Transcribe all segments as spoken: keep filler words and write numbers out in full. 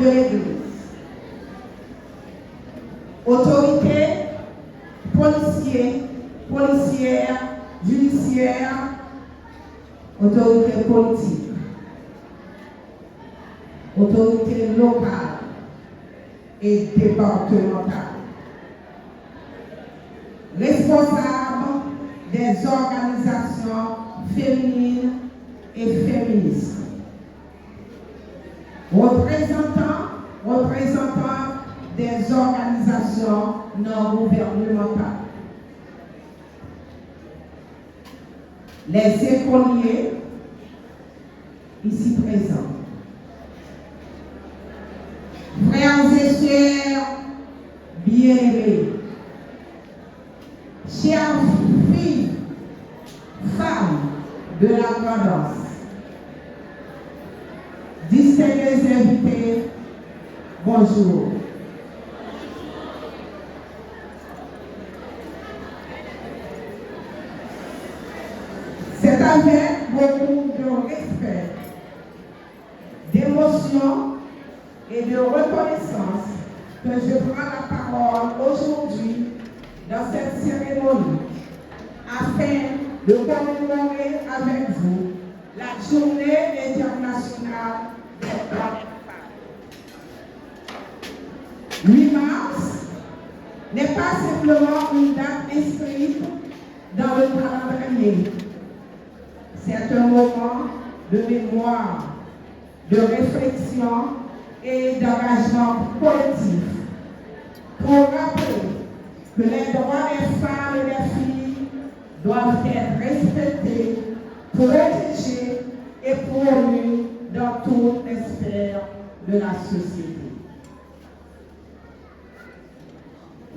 legliz, otorite polisye, polisyè, jidisyè, otorite politik, otorite lokal e depatmantal, responsab dè òganizasyon feminin e feminis, reprezantan, reprezantan dè òganizasyon non gouvènemantal, les écoliers ici présents, frères et sœurs bien-aimés, chères filles, femmes de la Grand'Anse, distingués invités, bonjour. C'est avec beaucoup de respect, d'émotion et de reconnaissance que je prends la parole aujourd'hui dans cette cérémonie afin de commémorer avec vous la Journée internationale des droits des femmes. Huit mars n'est pas simplement une date inscrite dans le calendrier. C'est un moment de mémoire, de réflexion et d'engagement collectif pour rappeler que les droits des femmes et des filles doivent être respectés, protégés et promus dans toutes les sphères de la société.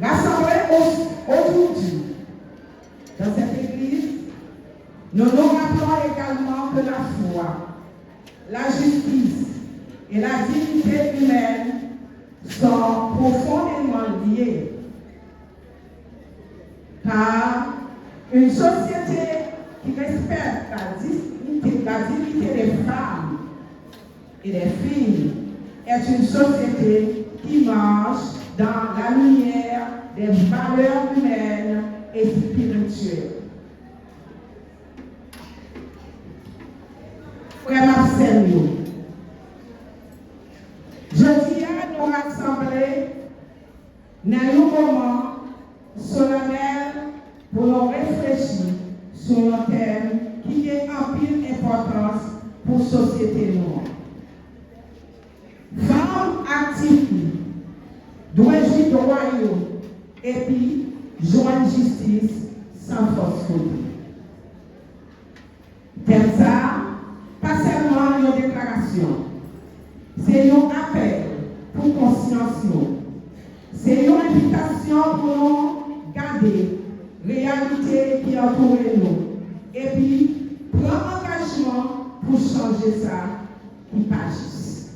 Rassemblés au- aujourd'hui dans cette église, nous nous rappelons également que la foi, la justice et la dignité humaine sont profondément liées. Car une société qui respecte la dignité, la dignité des femmes et des filles est une société qui marche dans la lumière des valeurs humaines et spirituelles. Frè m ak sè m yo, jodi a nou rasanble nan yon moman solanèl pou nou reflechi sou yon tèm ki gen anpil enpòtans pou sosyete nou an. Fanm ak tifi dwe jwi dwa yo epi jwenn jistis san fòs kote. Tèm sa a pa sèlman yon deklarasyon, se yon apèl pou konsyans nou. Se yon envitasyon pou nou gade reyalite ki antoure nou epi pran angajman pou chanje sa ki pa jis.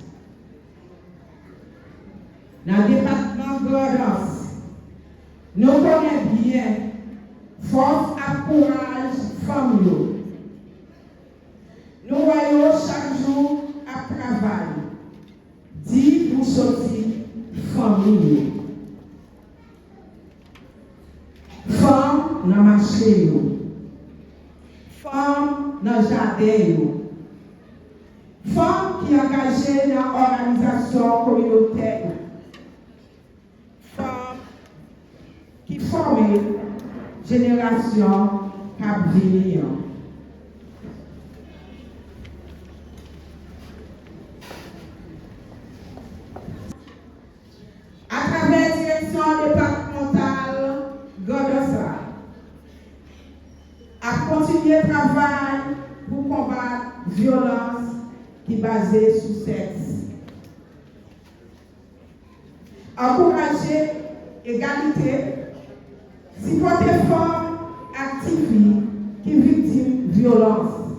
Nan depatman Grandans, nou konnen byen fòs ak kouraj fanm yo. Nou wè yo chak jou ap travay di pou soti fanmi yo. Fanm nan mache yo. Fanm nan jaden yo. Fanm ki angaje nan òganizasyon kominotè yo. Fanm ki fòme jenerasyon k ap vini an. Atravè direksyon depatmantal Grandans la, ap kontinye travay pou konbat vyolans ki baze sou sèks. Ankouraje egalite, sipòte fanm ak tifi ki viktim vyolans,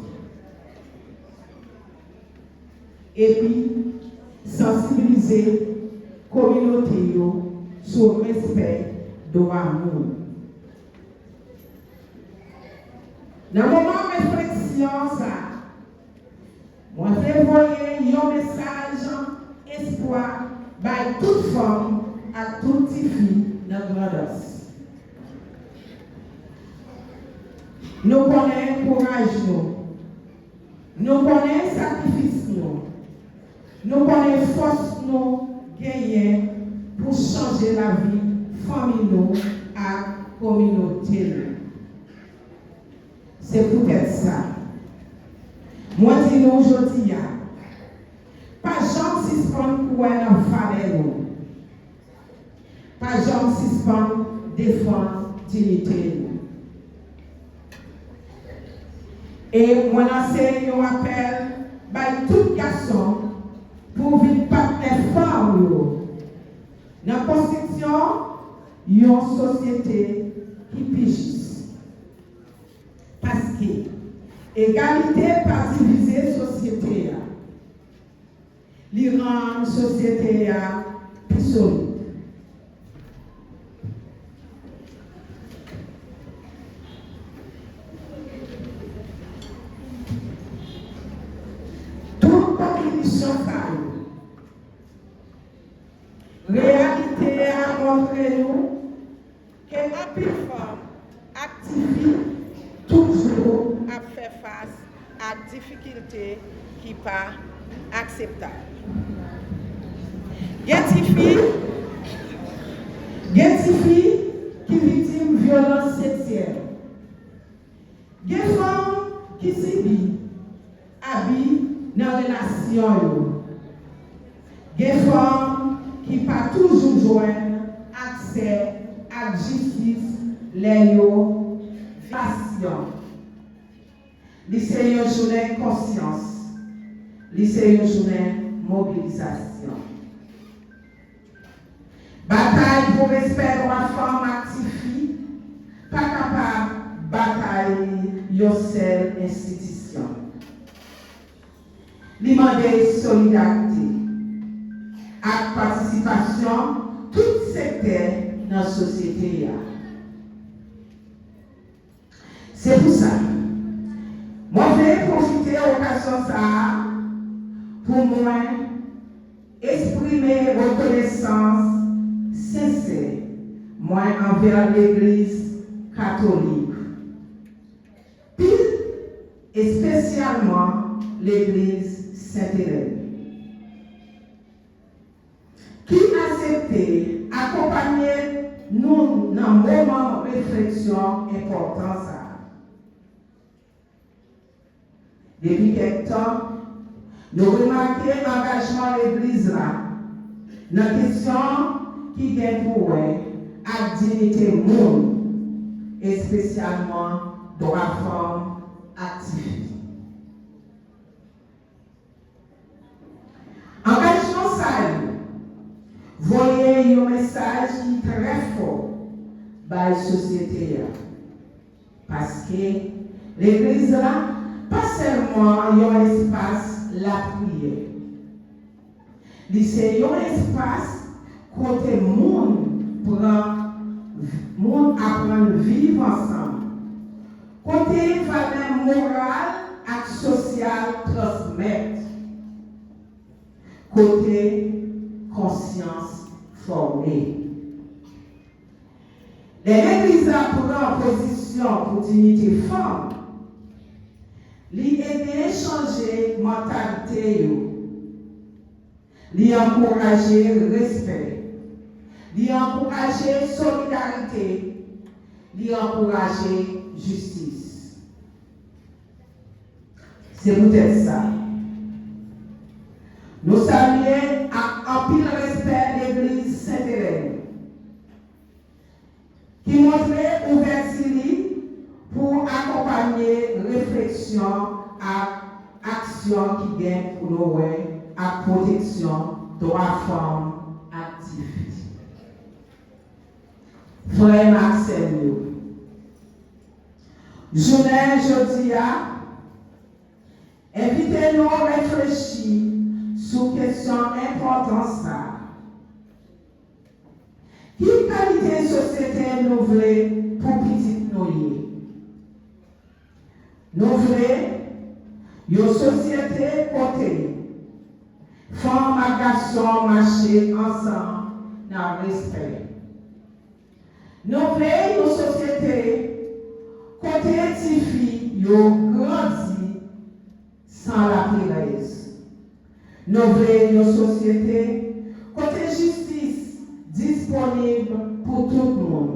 epi sansibilize kominote yo sou respè dwa moun. Nan moman refleksyon sa a, mwen vle voye yon mesaj Espwa bay tout fanm ak tout tifi nan Grandans. Nou konnen kouraj nou. Nou konnen sakrifis nou. Nou konnen fòs nou genyen pou chanje lavi fanmi nou ak kominote nou. Se poutèt sa, mwen di nou jodi a, pa janm sispann kwè nan valè nou. Pa janm sispann defann diyite nou. E mwen lanse yon apèl bay tout gason pou vin patnè fanm yo nan konstriksyon yon sosyete ki pi jis. Paske egalite pa divize sosyete a. Li rann sosyete a pi solid. Tout kontribisyon sa yo, reyalite a montre nou ke anpil fanm ak tifi toujou ap fè fas ak difikilte ki pa akseptab. Gen tifi, gen tifi ki viktim vyolans seksyèl. Gen fanm ki sibi abi nan relasyon yo. Gen fanm ki pa toujou jwenn aksè ak jistis lè yo vyolasyon. Li se yon jounen konsyans. Li se yon jounen mobilizasyon. Batay pou respè dwa fanm ak tifi pa kapab batay yon sèl enstitisyon. Li mande solidarite ak patisipasyon tout sektè nan sosyete a. Se pou sa, mwen vle pwofite okazyon sa a pou mwen eksprime rekonesans sensè mwen anvè Legliz Katolik, pi espesyalman Legliz Sent Elèn, ki aksepte akonpanye nou nan moman refleksyon enpòtan sa a. Depi kèk tan, nou remake angajman Legliz la nan kesyon ki gen pou wè ak diyite moun, espesyalman dwa fanm ak tifi. Angajman sa yo voye yon mesaj ki trè fò bay sosyete a, paske legliz la pa sèlman yon espas lapriyè. Li se yon espas kote moun pran, moun aprann viv ansanm, kote valè moral ak sosyal transmèt, kote konsyans fòme. Lè legliz la pran pozisyon pou diyite fanm, li ede chanje mantalite yo. Li ankouraje respè. Li ankouraje solidarite. Li ankouraje jistis. Se poutèt sa, nou salye ak anpil respè Legliz Sent Elèn, ki montre ouvèti li pou akonpanye refleksyon ak aksyon ki gen pou nou wè ak pwoteksyon dwa fanm ak tifi. Frè m ak sè m yo, jounen jodi a envite nou reflechi sou kesyon enpòtan sa a. Ki kalite sosyete nou vle pou pitit nou ye? Nou vle yon sosyete kote fanm Fanm ak gason mache ansanm nan respè. Nou vle yon sosyete kote tifi yo grandi san laperèz. Nou vle yon sosyete kote jistis disponib pou tout moun.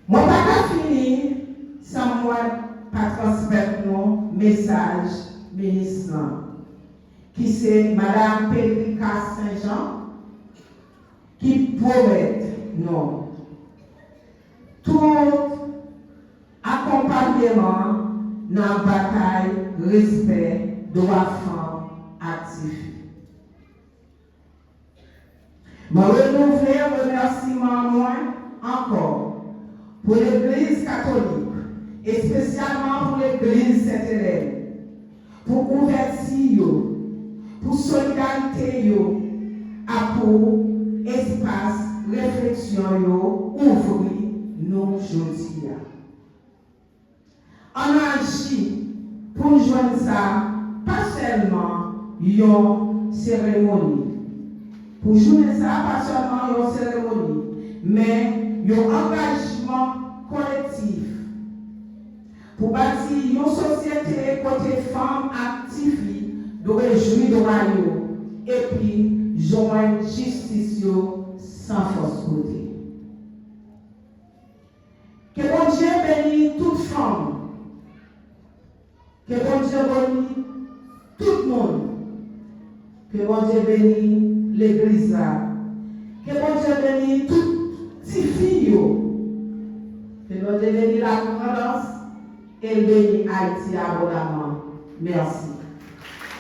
Mwen pa ka fini san mwen pa transmèt nou mesaj minis lan, ki se Madam Pedrica Saint Jean, ki pwomèt nou tout akonpayman nan batay respè dwa fanm ak tifi. Mwen renouvle remèsiman mwen ankò pou Legliz Katolik, espesyalman pou Legliz Sent Elèn, pou ouvèti yo, pou solidarite yo, ak pou espas refleksyon yo ouvri nou jodi a. Ann aji pou n jwenn sa pa sèlman yon seremoni. Pou jounen sa pa sèlman yon seremoni, men yon angajman kolektif pou bati yon sosyete kote fanm ak tifi dwe jwi dwa yo epi jwenn jistis yo san fòs kote. Ke Bondye beni tout fanm. Ke Bondye beni tout moun. Ke Bondye beni legliz la. Ke Bondye beni tout tifi yo. Ke Bondye beni la grandans e l beni Ayiti abondaman. Mèsi.